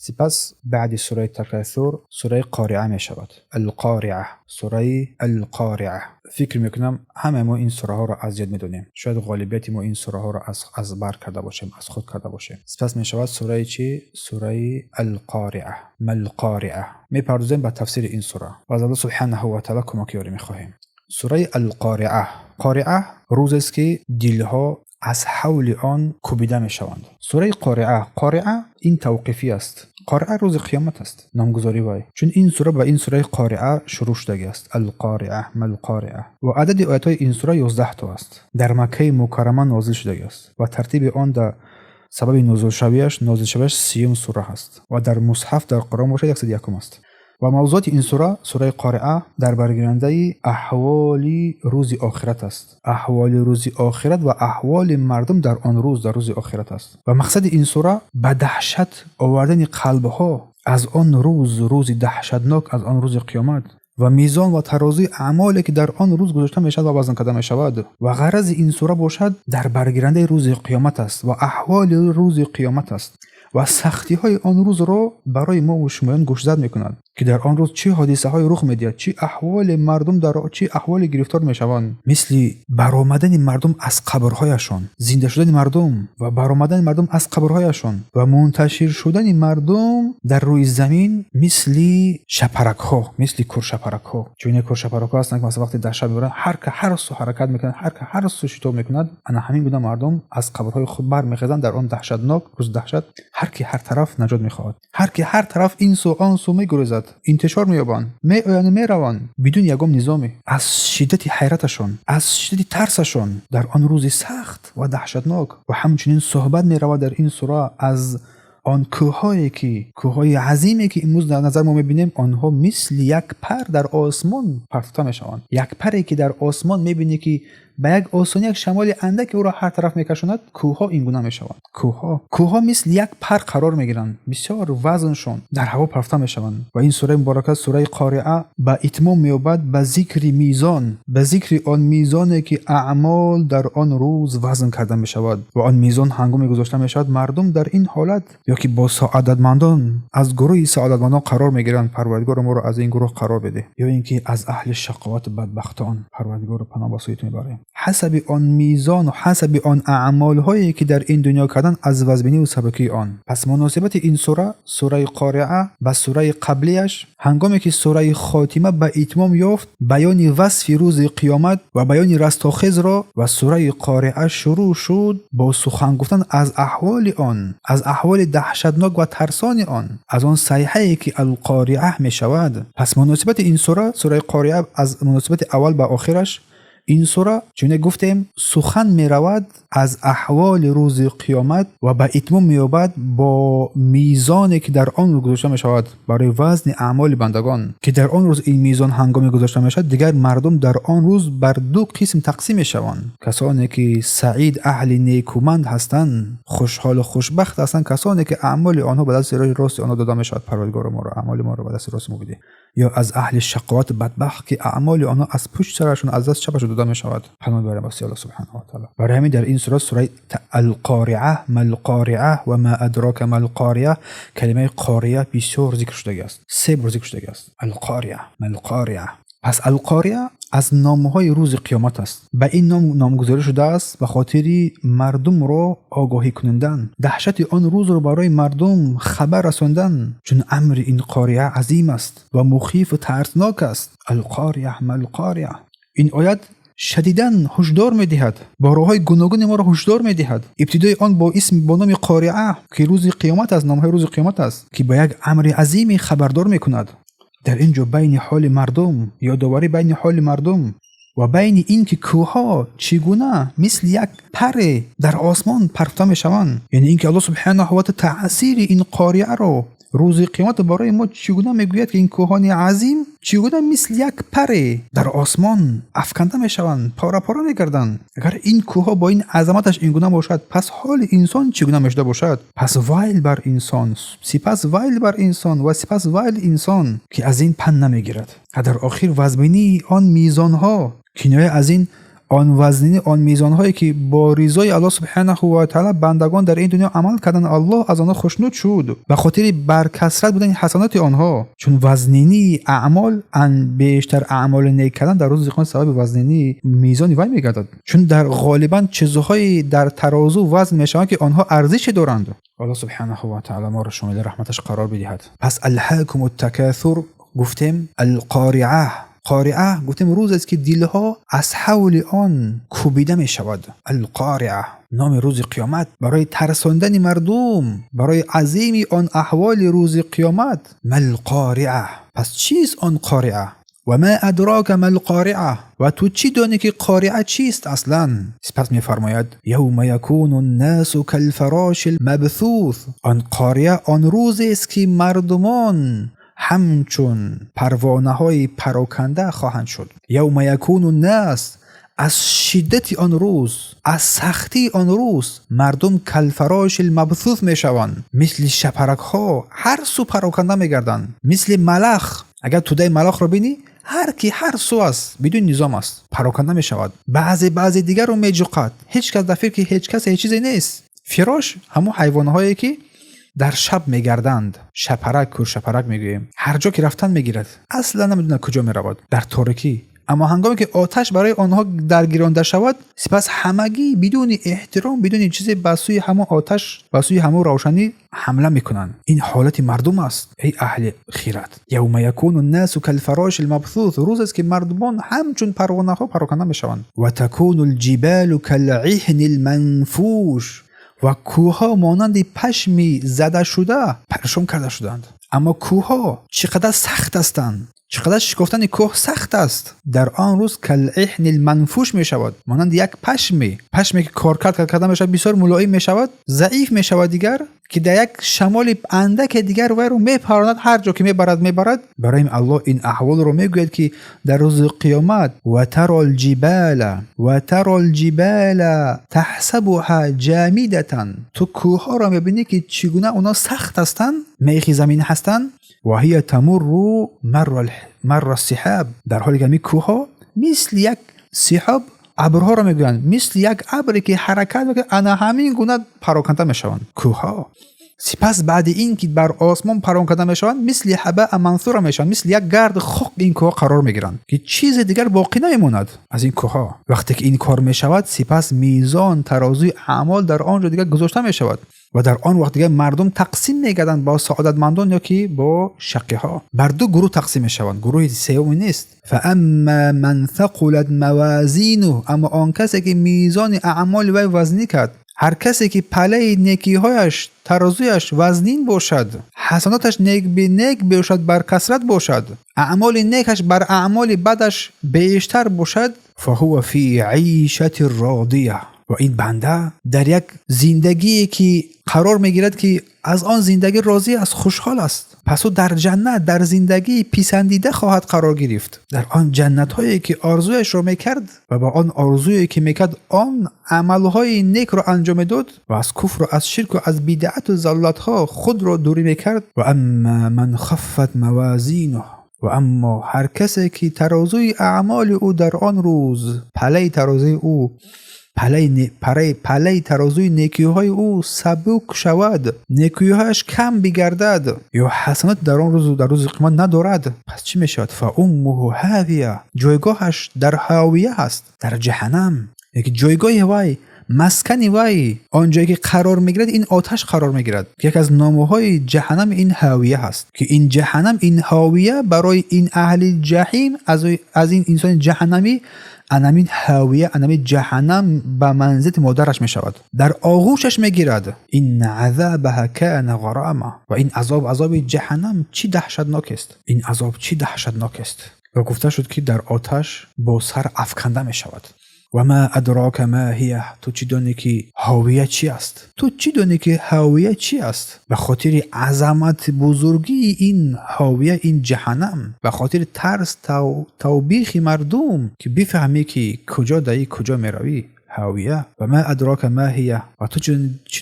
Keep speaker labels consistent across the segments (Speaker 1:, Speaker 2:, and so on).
Speaker 1: Сипас баъди сураи Такасур сураи Қориа мешавад. Алқориа, сураи Алқориа. Фикр мекунам, ҳамаи мо ин сураҳоро аз ёд медонем. Шояд ғолибияти мо ин сураҳоро аз бар карда бошем, аз худ карда бошем. Сипас мешавад сураи чӣ? Сураи Алқориа. Малқориа. Мепардозем ба тафсири ин сура ва аз Аллоҳ субҳанаҳу ва таъала кӯмаки ёрӣ мехоҳем. Сураи Алқориа. Қориа рӯзест, ки дилҳо аз ҳавли он кӯбида мешаванд. Сураи Қориа. Қориа ин тавқифӣ аст. Қориа рӯзи қиёмат аст номгузорӣ вай, чун ин сура ба ин сураи Қориа шурӯъ шудагиаст. Алқориа малқориа. Ва адади оятҳои ин сура 11 то аст. Дар Маккаи Мукаррама нозил шудагиаст ва тартиби он дар сабаби нозилшавиаш сиюм сура ҳаст ва дар мусҳаф, дар Қуръон бошад, 101-ум аст. Ва мавзӯоти ин сура, сураи Қориа, дар баргирандаи аҳволи рӯзи охират аст. Аҳволи рӯзи охират ва аҳволи мардум дар он рӯз, дар рӯзи охират аст. Ва мақсади ин сура ба даҳшат овардани қалбҳо аз он рӯз, рӯзи даҳшатнок, аз он рӯзи қиёмат ва мизон ва тарозуи аъмоле, ки дар он рӯз гузошта мешавад ва вазн карда мешавад. Ва ғарази ин сура бошад, дар баргирандаи рӯзи қиёмат аст ва аҳволи рӯзи қиёмат аст ва сахтиҳои он рӯзро барои мо ва шумоён гӯшзад мекунад, ки дар он рӯз чӣ ҳодисаҳое рух медиҳад, чӣ аҳволи мардум дар чӣ аҳволе гирифтор мешаванд, мисли баромадани мардум аз қабрҳояшон, зинда шудани мардум ва баромадани мардум аз қабрҳояшон ва мунташир шудани мардум дар рӯи замин, мисли шапаракҳо, мисли куршапаракҳо. Чун куршапаракҳо ҳастанд, ки масалан, вақте даҳшат мебаранд, ҳар ка ҳар су ҳаракат мекунад, ҳар ка ҳар су шитоб мекунад. Ана ҳамин гуна мардум аз қабрҳои худ бармехезанд дар он даҳшатнок рӯзи даҳшат. Ҳар ки ҳар тараф наҷот мехоҳад, ҳар ки ҳар тараф, ин су, он су мегурезад, интишор меёбанд, меоянд, мераванд бидуни ягон низоме, аз шиддати ҳайраташон, аз шиддати тарсашон дар он рӯзи сахт ва даҳшатнок. Ва ҳамчунин суҳбат меравад дар ин сура аз он кӯҳҳое, ки кӯҳҳои азиме, ки имрӯз дар назар мо мебинем, онҳо мисли як пар дар осмон партофта мешаванд. Як паре, ки дар осмон мебинӣ, ки ба як осонӣ як шамоли андаке ӯро ҳар тараф мекашонад, кӯҳҳо ин гуна мешаванд. Кӯҳҳо мисли як пар қарор мегиранд, бисёр вазншон дар ҳаво партофта мешаванд. Ва ин сураи муборака, сураи Қориа, ба итмом меёбад ба зикри мизон, ба зикри он мизоне, ки аъмол дар он рӯз вазн карда мешавад. Ва он мизон ҳангоме гузошта мешавад, мардум дар ин ҳолат ё ки бо саодатмандон, аз гурӯҳи саодатмандон қарор мегиранд, Парвардигоро, моро аз ин гурӯҳ қарор бидеҳ, ё ин ки аз аҳли шақовату бадбахтон, Парвардигоро, паноҳ ба сӯи ту мебарем, ҳасаби он мизону ҳасаби он аъмолҳое, ки дар ин дунё кардан, аз вазбиниву сабукии он. Пас муносибати ин сура, сураи Қориа, ба сураи қаблияш: ҳангоме ки сураи Хотима ба итмом ёфт баёни васфи рӯзи қиёмат ва баёни растохезро, ва сураи Қориа шурӯъ шуд бо сухан гуфтан аз аҳволи он, аз аҳволи даҳшатнок ва тарсони он, аз он сайҳае, ки Алқориа мешавад. Пас муносибати ин сура, сураи Қориа, аз муносибати аввал ба охираш: ин сура, чуне гуфтем, сухан меравад аз аҳволи рӯзи қиёмат ва ба итмом меёбад бо мизоне, ки дар он рӯз гузошта мешавад барои вазни аъмоли бандагон, ки дар он рӯз ин мизон ҳангоме гузошта мешавад, дигар мардум дар он рӯз бар ду қисм тақсим мешаванд: касоне ки саид, аҳли некуманд ҳастанд, хушҳолу хушбахт ҳастанд, касоне ки аъмоли онҳо ба дасти рости онҳо дода мешавад, Парвардигоро, моро аъмоли моро ба дасти рости мо бидеҳ, ё аз аҳли шақовату бадбахт, ки аъмоли онҳо аз пушти сарашон, аз даст чапашон дода мешавад. Паноҳ мебарем ба сӯи Аллоҳ субҳанаҳу ва таъала. Барои ҳамин дар ин сура, сураи Алқориа, малқориа ва ма адрока малқориа, калимаи қория бисёр зикр шудагиаст, се бор зикр шудагиаст. Алқориа, малқориа. Пас Алқория аз номҳои рӯзи қиёмат аст. Ба ин ном номгузорӣ шудааст ба хотири мардумро огоҳӣ кунондан, даҳшати он рӯзро барои мардум хабар расондан, чун амри ин қория азим аст ва мухифу тарснок аст. Алқория малқория. Ин оят шадидан ҳушдор медиҳад, бо роҳҳои гуногуни моро ҳушдор медиҳад. Ибтидои он бо исм, бо номи Қориа, ки рӯзи қиёмат аст, номҳои рӯзи қиёмат аст, ки ба як амри азиме хабардор мекунад. Дар ин ҷо байни ҳоли мардум, ёдоварӣ байни ҳоли мардум ва байни ин ки кӯҳҳо чӣ гуна мисли як паре дар осмон партофта мешаванд, яъне ин ки Аллоҳ субҳанаҳу ва таъала таъсири ин қориаро, рӯзи қиёмат, барои мо чӣ гуна мегӯяд, ки ин кӯҳони азим чӣ гуна мисли як паре дар осмон афканда мешаванд, пора пора мегарданд. Агар ин кӯҳҳо бо ин азаматаш ин гуна бошад, пас ҳоли инсон чӣ гуна мешуда бошад? Пас вайл бар инсон, сипас вайл бар инсон ва сипас вайл инсон, ки аз ин панд намегирад. Ва дар охир вазбинии он мизонҳо, киноя аз ин Он вазнинӣ, он мизонҳое ки бо ризои Аллоҳ субҳанаҳу ва таъала бандагон дар ин дунё амал карданд, Аллоҳ аз онҳо хушнуд шуд ба хотири баркасрат будани ҳасаноти онҳо. Чун вазнинии аъмол, бештар аъмоли нек кардан дар рӯзи қиёмат сабаби вазнинии мизони вай мегардад. Чун дар ғолибан чизҳое дар тарозу вазн мешаванд, ки онҳо арзише доранд. Аллоҳ субҳанаҳу ва таъала моро шомили раҳматаш қарор бидиҳад. Пас алҳакуму такасур гуфтем, алқориа, қориа гуфтем, рӯзест ки дилҳо аз ҳавли он кӯбида мешавад. Алқориа номи рӯзи қиёмат барои тарсондани мардум, барои азими он аҳволи рӯзи қиёмат. Малқориа, пас чист он қориа? Ва ма адрока малқориа, ва ту чӣ донӣ ки қориа чист аслан? Сипас мефармояд: явма якуну ннасу калфароши лмабсус. Он қориа он рӯзест, ки мардумон ҳамчун парвонаҳои пароканда хоҳанд шуд. Явма якуну ннас, аз шиддати он рӯз, аз сахтии он рӯз мардум калфароши лмабсус мешаванд, мисли шапаракҳо ҳар сӯ пароканда мегарданд, мисли малах. Агар тӯдаи малахро бинӣ, ҳар ки ҳар сӯ аст, бидуни низом аст, пароканда мешавад, баъзе баъзе дигарро меҷуқад. Ҳеҷ кас дар фикри ҳеҷ касе ҳеҷ чизе нест. Фирош ҳамон ҳайвонҳое ки дар шаб мегарданд, шапарак, кӯршапарак мегӯем, ҳар ҷо ки рафтан мегирад, аслан намедонад куҷо меравад дар торикӣ. Аммо ҳангоме ки оташ барои онҳо даргиронда шавад, сипас ҳамагӣ бидуни эҳтиром, бидуни чизе ба сӯи ҳамон оташ, ба сӯи ҳамон равшанӣ ҳамла мекунанд. Ин ҳолати мардум аст, эй аҳли хират. Явма якуну ннасу калфароши лмабсус, рӯзест ки мардумон ҳамчун парвонаҳо пароканда мешаванд. Ва такуну лҷибалу калъиҳни лманфуш, ва кӯҳҳо монанди пашми задашуда паршон карда шуданд. Аммо кӯҳҳо чӣ қадар сахт ҳастанд, чӣ қадар шикофтани кӯҳ сахт аст. Дар он рӯз калъиҳни лманфуш мешавад, монанди як пашме ки коркард карда мешавад, бисёр мулоим мешавад, заиф мешавад дигар, ки дар як шамоли андаке дигар вайро мепаронад, ҳар ҷо ки мебарад, мебарад. Барои ин Аллоҳ ин аҳволро мегӯяд, ки дар рӯзи қиёмат ва таро лҷибала таҳсабуҳа ҷамидатан, ту кӯҳҳоро мебинӣ, ки чӣ гуна онҳо сахт ҳастанд, мехи замин ҳастанд. Ва ҳия тамурру марра сиҳаб, дар ҳоле ки ҳамин кӯҳҳо мисли як сиҳоб, абрҳоро мегӯянд, мисли як абре ки ҳаракат мекунад, ана ҳамин гуна пароканда мешаванд кӯҳҳо. Сипас баъди ин ки бар осмон пароканда мешаванд, мисли ҳабаа мансура мешаванд, мисли як гарди хок ин кӯҳҳо қарор мегиранд, ки чизе дигар боқӣ намемонад аз ин кӯҳҳо. Вақте ки ин кор мешавад, сипас мизон, тарозуи аъмол дар он ҷо дигар гузошта мешавад ва дар он вақт дигар мардум тақсим мегарданд бо саодатмандон ё ки бо шақиҳо. Бар ду гурӯҳ тақсим мешаванд, гурӯҳи сеюме нест. Фаамма ман сақулат мавазинуҳ, аммо он касе ки мизони аъмоли вай вазнӣ кард, ҳар касе ки палаи некиҳояш, тарозуяш вазнин бошад, ҳасаноташ нек бошад, бар касрат бошад, аъмоли некаш бар аъмоли бадаш бештар бошад, фаҳува фи ишати родия, ва ин банда дар як зиндагие ки қарор мегирад, ки аз он зиндагӣ розӣ аст, хушҳол аст. Пас ӯ дар ҷаннат, дар зиндагии писандида хоҳад қарор гирифт, дар он ҷаннатҳое ки орзуяшро мекард ва ба он орзуе ки мекард, он амалҳои некро анҷом медод ва аз куфру аз ширку аз бидаату залолатҳо худро дурӣ мекард. Ва амма ман хаффат мавазинуҳ, ва аммо ҳар касе ки тарозуи аъмоли ӯ дар он рӯз, палаи тарозуи ӯ, палаи тарозуи некиҳои ӯ сабук шавад, некиҳояш кам бигардад ё ҳасанот дар он рӯз, дар рӯзи қиёмат надорад, пас чӣ мешавад? Фа уммуҳу ҳавия, ҷойгоҳаш дар ҳавия аст, дар ҷаҳаннам. Яки ҷойгоҳи вай, маскани вай, он ҷое ки қарор мегирад, ин оташ қарор мегирад. Яке аз номҳои ҷаҳаннам ин ҳавия ҳаст, ки ин ҷаҳаннам, ин ҳовия барои ин аҳли ҷаҳим, аз ин инсони ҷаҳаннамӣ, анамин ҳавия, анамин ҷаҳаннам ба манзилати модараш мешавад, дар оғӯшаш мегирад. Инна азабаҳа кана ғарама, ва ин азоб, азоби ҷаҳаннам чӣ даҳшатнок аст, ин азоб чӣ даҳшатнок аст. Ва гуфта шуд, ки дар оташ бо сар афканда мешавад. Ва ма адрока ма ҳия, ту чӣ донӣ, ки ҳовия чӣ аст? Ту чӣ донӣ, ки ҳовия чӣ аст? Ба хотири азамати бузургии ин ҳовия, ин ҷаҳаннам, ба хотири тарс, тавбихи мардум, ки бифаҳмӣ, ки куҷо даӣ, куҷо меравӣ. Ҳовия, ва ма адрока ма ҳия, ва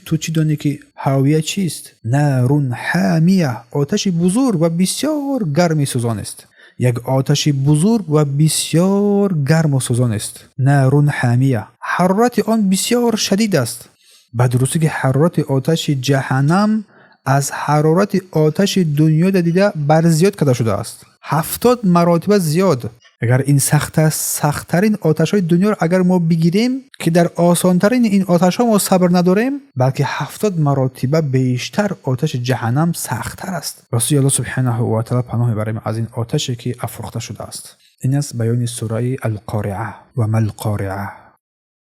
Speaker 1: ту чӣ донӣ, ки ҳовия чист? Нарун ҳамия, оташи бузург ва бисёр гарми сӯзон аст. Як оташи бузург ва бисёр гарму сӯзон аст. Нарун ҳамия, ҳарорати он бисёр шадид аст. Ба дурустӣ ки ҳарорати оташи ҷаҳаннам аз ҳарорати оташи дунё дида бар зиёд карда шудааст, 70 маротиба зиёд. Агар ин сахттарин оташҳои дунёро агар мо бигирем, ки дар осонтарини ин оташҳо мо сабр надорем, балки 70 маротиба бештар оташи ҷаҳаннам сахттар аст. Ба сӯи Аллоҳ субҳанаҳу ва таъала паноҳ мебарем аз ин оташе, ки афрӯхта шудааст. Ин аст баёни сураи Алқориа. Ва малқориа.